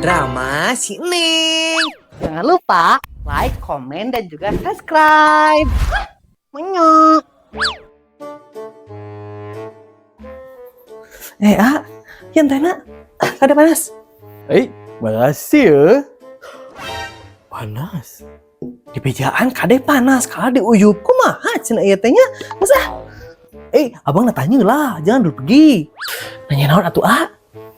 Drama si Neng. Jangan lupa like, komen, dan juga subscribe. Menyok. Eh, ah, yang tena, ada panas. Eh, makasih ya. Panas. Di bejaan kade panas, kalau di uyup kumaha cenah ieu teh nya. Masa? Eh, abang nak tanya lah, jangan dulu pergi. Nanya naon atuh, ah?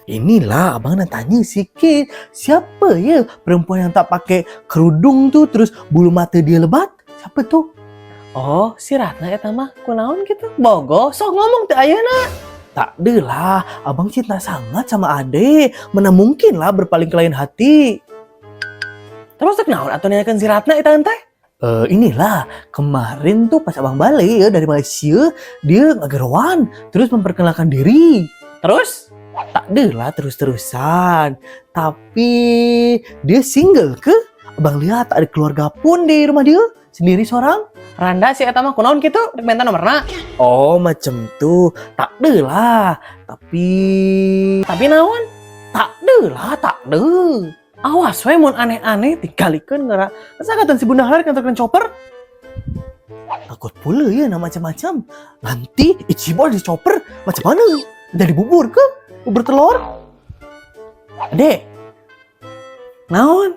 Inilah abang nak tanya sikit. Siapa ya perempuan yang tak pakai kerudung tuh terus bulu mata dia lebat? Siapa tuh? Oh, si Ratna eta mah kunaon gitu. Bogo, sok ngomong teh ayeuna. Tak ada lah, abang cinta sangat sama ade. Mana mungkin lah berpaling ke lain hati. Terus teh naon atuh nanyakeun si Ratna eta teh? Eh, inilah kemarin tuh pas abang balik ya dari Malaysia, dia ngageroan terus memperkenalkan diri. Terus? Tak ada lah terus-terusan. Tapi dia single ke? Abang lihat tak ada keluarga pun di rumah dia, sendiri seorang. Randa sih eta mah kunaon kitu, rek minta nomorna. Oh, macam tuh. Tak ada lah. Tapi naon? Tak ada lah, tak ada. Awas we mun aneh-aneh tinggalikeun ngera. Masa kata si Bunda Halar kantor chopper? Takut pula ya nak macam-macam. Nanti Ichibo di chopper macam mana? Jadi bubur ke? Bubur telur? Adek. Naon?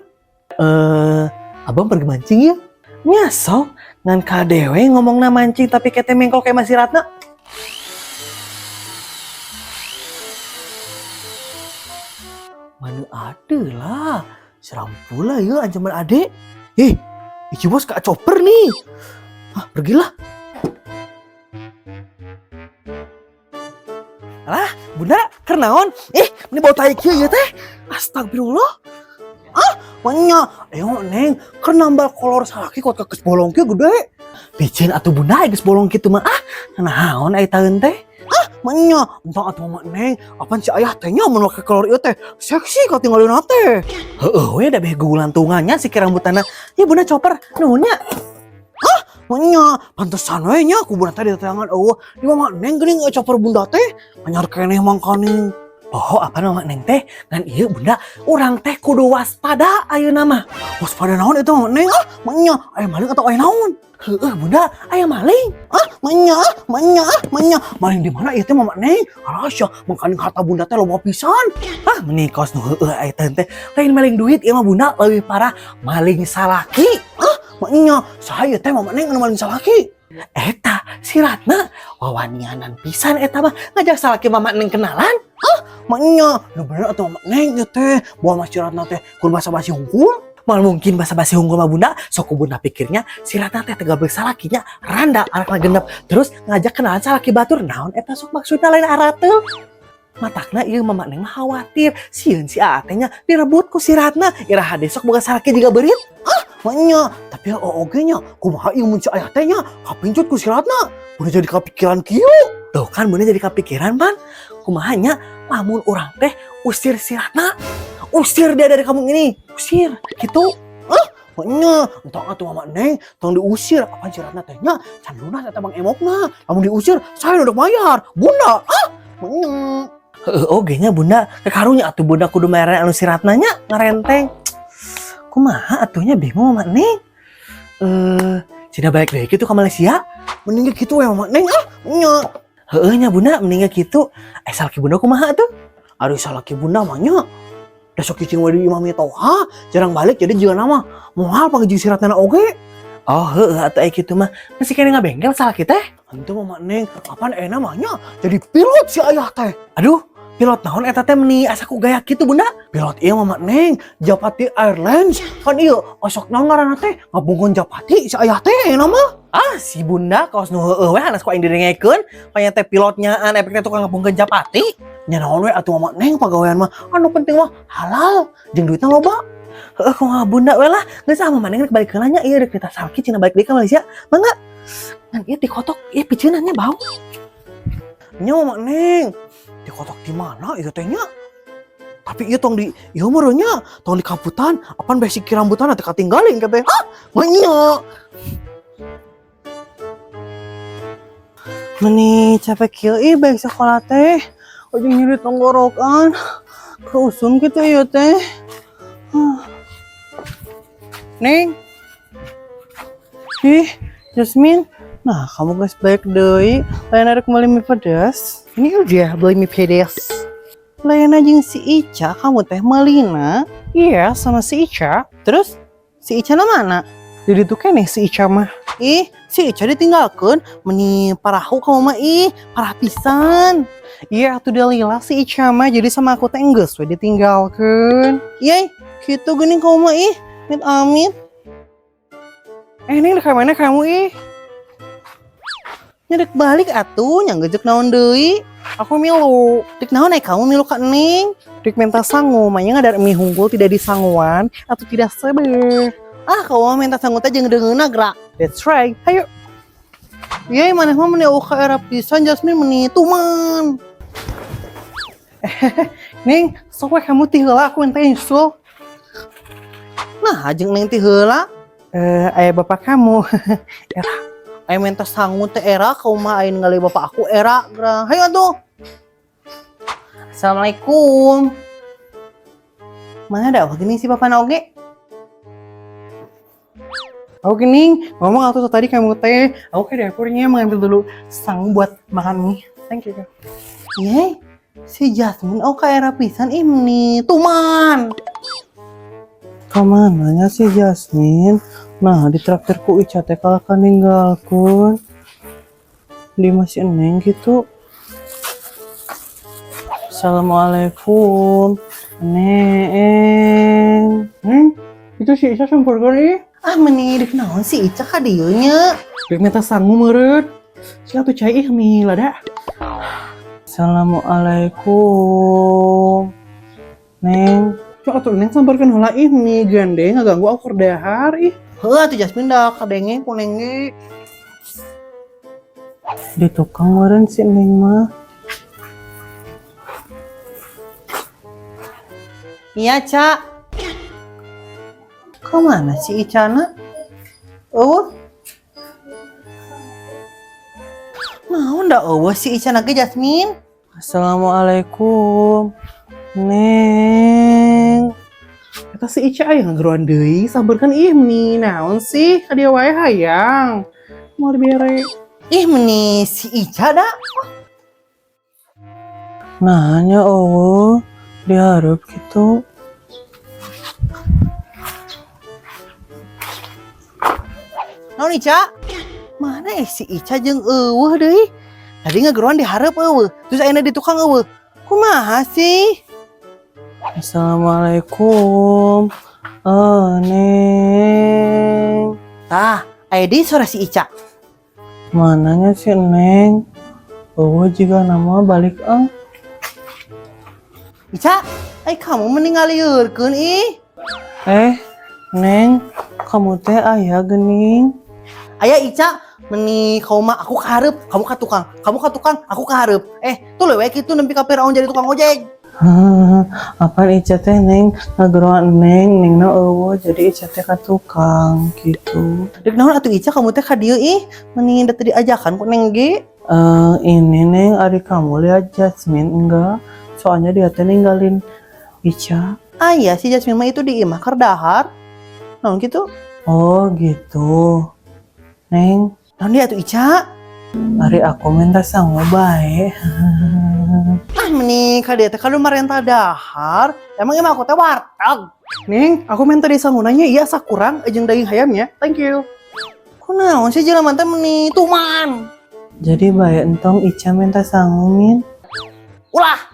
Eh, abang pergi mancing ya? Nya sok, ngan kadewe ngomongna mancing tapi kete mengkol kayak masih Ratna. Mana ada lah. Seram pula ya ancaman adek. Eh, Ichi bos kak chopper nih. Ah, pergilah. Alah, bunda, kernaon? Eh, ini bau tai kieu ya teh. Astagfirullah. Ah, manya. Ayo, Neng, keur nambal kolor salaki kot geus bolong kieu gede. Piceun atuh bunda geus bolong kitu mah. Ah, naon ai taeun teh? Ah, manya. Entah atuh mama Neng, apaan si ayah teh nya mun make kolor ieu teh seksi katinggalina teh. Heeh we da beh gugulantungannya si rambutanna. Ya bunda chopper, nuhun nya. Ah, manya, pantesan we nya ku bunda teh di tangan eueuh. Di mama Neng geuning chopper bunda teh anyar keneh mangkaning. Oh, apa mama Neng teh? Ngan ieu bunda, urang teh kudu waspada ayeuna mah. Waspada naon itu mama Neng? Ah, manya, aya maling atau aya naon? Heeh, bunda, aya maling. Ah, manya, manya, manya. Maling di mana ieu teh mama Neng? Alah sia, mangkaning harta bunda teh loba pisan. Ah, meni kos nu heueuh aya teh. Lain maling duit ieu mah bunda, leuwih parah maling salaki. Ah, manya, saya teh mama Neng anu maling salaki. Eta si Ratna wawanianan pisan eta mah ngajak salaki mama Neng kenalan. Ah, manya, nu bener atuh mama Neng ieu teh, bawa si Ratna teh kur basa-basi hungkul. Mal mungkin basa-basi hungkul mah bunda, sok ku bunda pikirnya si Ratna teh tegablek salakinya randa anak genep terus ngajak kenalan salaki batur naon eta sok maksudna lain arateul. Matakna ieu mama Neng mah khawatir sieun si Aa teh nya direbut ku si Ratna iraha besok boga salaki juga beurit. Ah, manya, tapi oge nya kumaha ieu mun si ayah teh nya kapincut ku si Ratna. Bunda jadi kapikiran kieu. Tuh kan bunda jadi kapikiran pan. Kumaha nya lamun urang teh usir si Ratna. Usir dia dari kampung ini. Usir gitu. Ah, manya, entah atuh mama Neng tong diusir. Apa si Ratna teh nya can lunas eta Bang Emokna. Lamun diusir saya udah bayar. Bunda, ah, manya. Heeh, oge nya bunda, kekarunya atuh bunda kudu mere anu si Ratna nya ngarenteng. Kumaha atuhnya bingung mama Neng. Eh, cina balik deui kitu ke Malaysia? Mending gitu ya mama Neng ah, nya. Heeh nya bunda, mending kitu. Eh salaki bunda kumaha atuh? Ari salaki bunda mah nya. Da sok cicing we di imah mitoha, jarang balik jadi jiga nama moal panggil si Ratna oge. Oh heeh atuh aya kitu mah. Masih kene ngabengkel salaki teh? Henteu mama Neng, apaan enak mah nya jadi pilot si ayah teh. Aduh, pilot naon eta teh meni asa ku gaya kitu bunda? Pilot ieu mama Neng, Japati Airlines. Kan ieu osok naon ngaranna teh ngabungkon Japati si ayah teh enak mah. Ah, si bunda kaos nu heueuh we hanas ku aing didengekeun, panya teh pilotnya an efeknya tukang ngabungkeun Japati. Nya naon we atuh mama Neng pagawean mah anu penting mah halal jeung duitna loba. Heeh, kumaha bunda we lah, geus ah mama Neng rek balik heula nya ieu rek kita salaki cenah balik deui ka Malaysia. Mangga. Ngan ieu dikotok ieu piceunannya bau. Nya mama Neng, dikotok di mana ieu teh nya? Tapi ieu tong di ieu mah nya, tong di kamputan, apaan basic rambutan teh katinggalin teh. Ah, manya. Meni capek kieu ih baik sekolah teh. Ujung nyeri tenggorokan. Keusum gitu ieu teh. Huh. Neng. Ih, Jasmine. Nah, kamu geus balik deui. Lain ada kembali mie pedas. Ini udah beli mie pedas. Lain jeung si Ica, kamu teh melina. Iya, sama si Ica. Terus si Ica na mana? Jadi tuh keneh si Ica mah. Ih, si Ica ditinggalkan. Meni parahu kamu mah, ih, parah pisan. Iya, atuh dia lila si Ica mah, jadi sama aku teh enggeus we ditinggalkeun. Iya, gitu geuning kamu mah, ih. Amit amit. Eh, Neng, ka mana kamu, ih? Nya dek balik atuh, nya ngejek naon deui? Aku milu. Dek naon ai kamu milu ka Neng? Dek minta sangu, maenya ngadar mie hungkul tidak disanguan atau tidak seber. Ah, kamu mah minta sangu teh jeung deungeunna gerak. That's right. Ayo. Iya, maneh mah meni ka era pisan, Jasmine, meni tuman. Neng, sok we kamu ti heula, aku minta nyusul. Nah, jeung Neng ti heula. Eh, aya bapak kamu. Era. Aya minta sangu teh era, kamu mah aya ningali bapak aku era gerang. Hayo atuh. Assalamualaikum. Mana ada apa gini si bapak oge? Oke, Ning, ngomong atuh tadi kamu teh. Aku ke dapurnya mengambil dulu sangu buat makan mie. Thank you. Yeay, si Jasmine, oh, kayak era pisan ini tuman. Kemana si Jasmine? Nah, ditraktir ku Ica teh kalah ninggalkeun. Di masih Neng gitu. Assalamualaikum. Neng. Neng, itu si Ica samperkeun ih. Ah, meni dek naon si Ica ka dieu nya? Dek minta sangu meureun. Sia tuh cai ih mi lada. Assalamualaikum. Neng. Cok atuh Neng samperkeun heula, ih, meni gandeng ngaganggu aku keur dahar, ih. Heuh atuh Jasmine, dah kadenge ku Neng ge. Di tukang meureun si Neng mah. Iya, Ca. Kemana si Icana? Oh. Naon da euweuh si Icana ge, Jasmine? Assalamualaikum. Neng. Eta si Ica aya ngageroan deui, samperkeun ih, meni naon sih ka dieu wae hayang. Mau dibere. Ih, meni si Ica da. Nanya euweuh diharap gitu. Naon, Ica? Mana eh si Ica jeung euweuh deui? Tadi ngageroan dihareup euweuh, terus ayeuna di tukang euweuh. Kumaha sih? Assalamualaikum. Oh, Neng. Tah, aya deui suara si Ica. Mananya si Neng? Oh, jika nama balik ah. Ica, eh kamu mending ngaliurkeun ih. Eh, Neng, kamu teh aya gening. Aya, Ica, meni kau mah aku kahareup, kamu ka tukang, kamu ka tukang, aku kahareup. Eh, tuh lewek itu nempi ka Firaun jadi tukang ojek. Apaan Ica teh, Neng, ngageroan Neng, Neng na euweuh, jadi Ica teh ka tukang gitu. Dek naon atuh Ica kamu teh ka dieu ih, mending da teu diajakan ku Neng ge. Eh, ini Neng, adik kamu lihat Jasmine enggak? Soalnya dia teh ninggalin Ica. Ah iya, si Jasmine mah itu di imah keur dahar. Naon gitu? Oh gitu. Neng, naon dia atuh, Ica? Ari aku minta sangu bae. Ah, meni ka dieu teh kudu marenta dahar. Emang imah aku teh warteg? Neng, aku minta di sangunanya iya sakurang jeung daging hayamnya. Thank you. Kunaon sih jelema teh meni tuman. Jadi bae entong Ica minta sangu min. Ulah.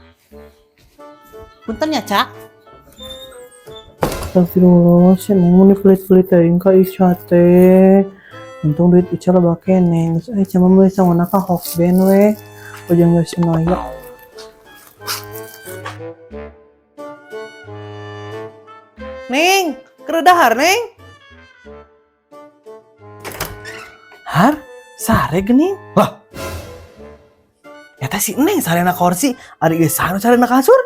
Punten ya, Cak. Astagfirullah, si Neng mau pelit-pelit teuing ka Ica teh. Untung duit Ica loba keneh. Geus ah, Ica mah meuli sanguna ka Hokben we. Ujang Yoshinoya. Neng, keur dahar, Neng. Har, sare geuning. Lah. Eta si Neng sarena kursi, ari ieu saha nu sarena kasur?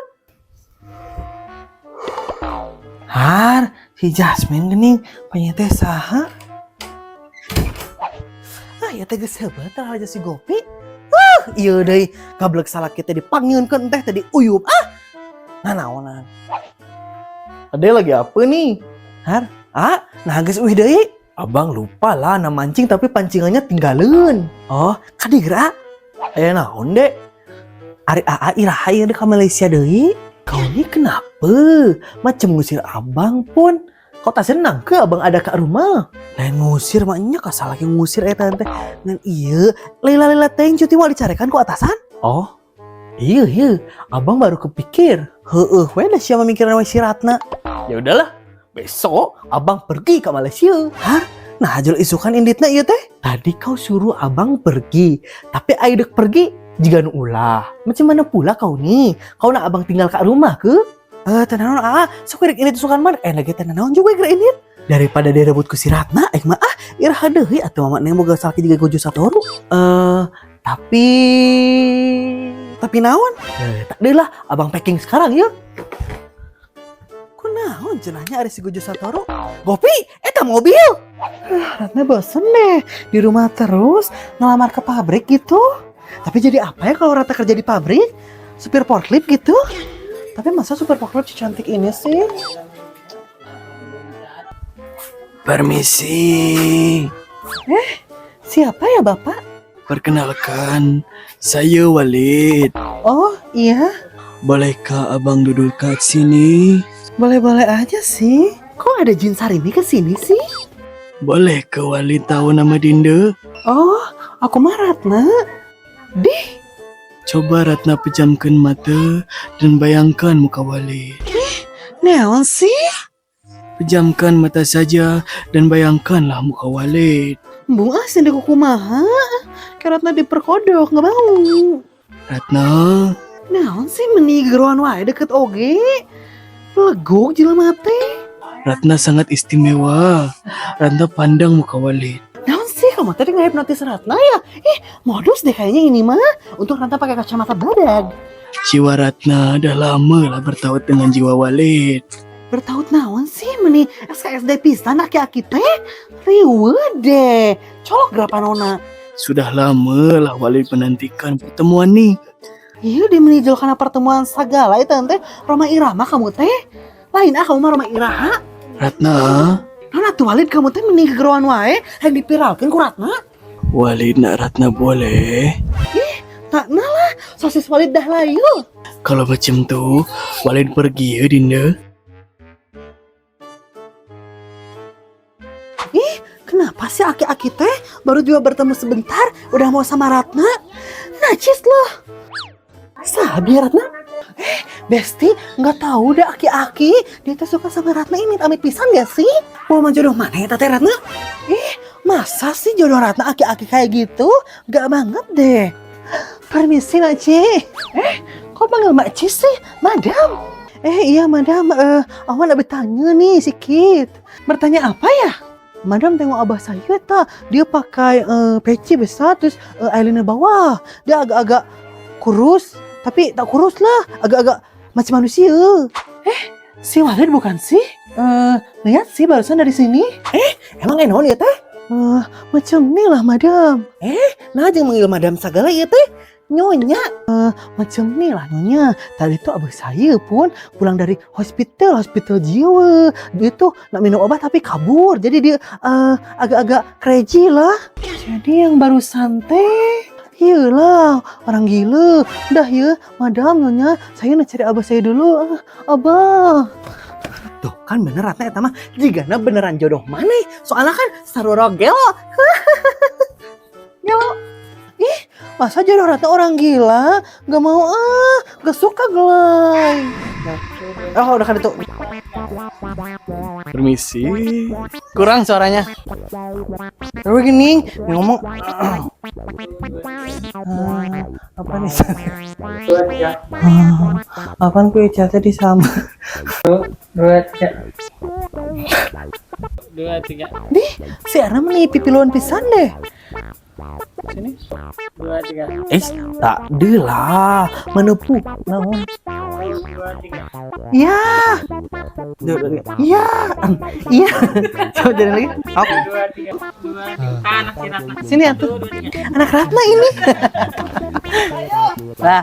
Har, si Jasmine geuning, panya teh saha? Ah, ya teh geus hebat aja si Gopi. Ieu deui gablek salaki teh dipanggieunkeun teh tadi uyup. Ah, nanaonan. Ada lagi apa nih? Har, ah, nah geus uih deui. Abang lupa lah na mancing tapi pancingannya tinggalin. Oh, kadi geura. Aya naon, Dek? Ari Aa iraha ieu ka Malaysia deui? Kau ini kenapa? Macam ngusir abang pun. Kau tak senang ke abang ada ke rumah? Lain ngusir maknya kasar lagi ngusir eta teh. Ngan iya, lila-lila teh cuti mau dicarekan ku atasan? Oh, iya, abang baru kepikir. Heeh, we dah siapa mikiran we si Ratna. Ya udahlah, besok abang pergi ke Malaysia. Hah? Nah, jol isukan inditna ieu teh. Tadi kau suruh abang pergi, tapi aidek pergi jiga nu ulah. Macam mana pula kau nih? Kau nak abang tinggal ke rumah ke? Eh, tenanon ah, sok rek indit isukan mana? Eh, lagi tenanon juga geura indit. Daripada dia rebut ku si Ratna, eh mah ah, iraha deui atuh mama neng boga salaki juga Gojo Satoru. Eh, tapi naon? Eh, tak deh lah, abang packing sekarang ya. Kunaon cenahnya ada si Gojo Satoru? Gopi, eta mobil. Ah, Ratna bosen deh di rumah terus ngelamar ke pabrik gitu. Tapi jadi apa ya kalau Ratna kerja di pabrik? Supir forklift gitu? Tapi masa supir forklift cantik ini sih? Permisi. Siapa ya Bapak? Perkenalkan, saya Walid. Oh iya, Bolehkah abang duduk kat sini? Boleh-boleh aja sih. Kok ada Jin Sarimi ke sini sih? Boleh ke Walid tahu nama Dinda? Oh, aku mah Ratna. Dih, Coba Ratna pejamkan mata dan bayangkan muka Walid. Naon sih? Pejamkan mata saja dan bayangkanlah muka Walid. Embung ah, sih kumaha. Kayak Ratna diperkodok, nggak mau. Ratna, Naon sih meni geroan wae deket oge. Legok jelema teh. Ratna sangat istimewa. Ratna pandang muka Walid. Naon sih kamu tadi ngehipnotis Ratna ya? Ih, modus deh kayaknya ini mah. Untuk Ratna pakai kacamata badag. Jiwa Ratna dah lama lah bertaut dengan jiwa Walid. Bertaut naon sih meni SKSD pisan aki-aki teh? Riweuh deh. Colok berapa nona? Sudah lama lah Walid menantikan pertemuan nih. Iya dia menijol karena pertemuan segala itu teh Rhoma Irama kamu teh. Lain ah kamu mah Rhoma Iraha. Ratna, Nah atuh Walid kamu teh meni gegeroan wae yang dipiralkeun ku Ratna. Walid nak Ratna boleh? Tak lah, sosis Walid dah layu. Kalau macam tu, Walid pergi ya Dinda. Ih, kenapa sih aki-aki teh baru juga bertemu sebentar udah mau sama Ratna? Najis loh. Sabi Ratna. Eh, Besti, nggak tahu deh aki-aki dia teh suka sama Ratna ini amit pisan gak sih? Mau mah jodoh mana ya teh Ratna? Ih, masa sih jodoh Ratna aki-aki kayak gitu? Gak banget deh. Permisi, Makci. Eh, kok panggil Makci sih? Madam. Eh, iya Madam. Eh, awak nak bertanya nih sikit. Bertanya apa ya? Madam tengok abah saya tak? Dia pakai peci besar terus eyeliner bawah. Dia agak-agak kurus, tapi tak kurus lah. Agak-agak macam manusia. Eh, si Walid bukan sih? Eh, lihat sih barusan dari sini. Eh, emang enon ya teh? Eh, macam ni lah madam. Eh, nah jangan manggil madam segala ya teh. Nyonya. Eh, macam ni lah nyonya. Tadi tuh abah saya pun pulang dari hospital, hospital jiwa. Dia tuh nak minum obat tapi kabur. Jadi dia agak-agak crazy lah. Jadi yang barusan teh, iyalah, orang gila. Dah ya, madam, nyonya, saya nak cari abah saya dulu. Ah, abah. Tuh kan bener Ratna eta mah jigana beneran jodoh mana? Soalnya kan sarua gelo. Gelo. Ih, masa jodoh Ratna orang gila? Gak mau ah, gak suka gelai. Oh, udah kan itu. Permisi. Kurang suaranya. Terus gini, ngomong apa nih? Apaan kue catnya di sama? 2, 3. 2, 3. Dih, si Erna meni pipiluan pisan deh. Sini. 2, 3. Eh, tak deh lah, menepu. Naon? 2, 3. Ya. Iya. Iya. Coba jadi lagi. Oke. 2, 3. 2, 3. Anak si Ratna. Sini atuh. 1, 2, 3. Anak Ratna ini. Lah.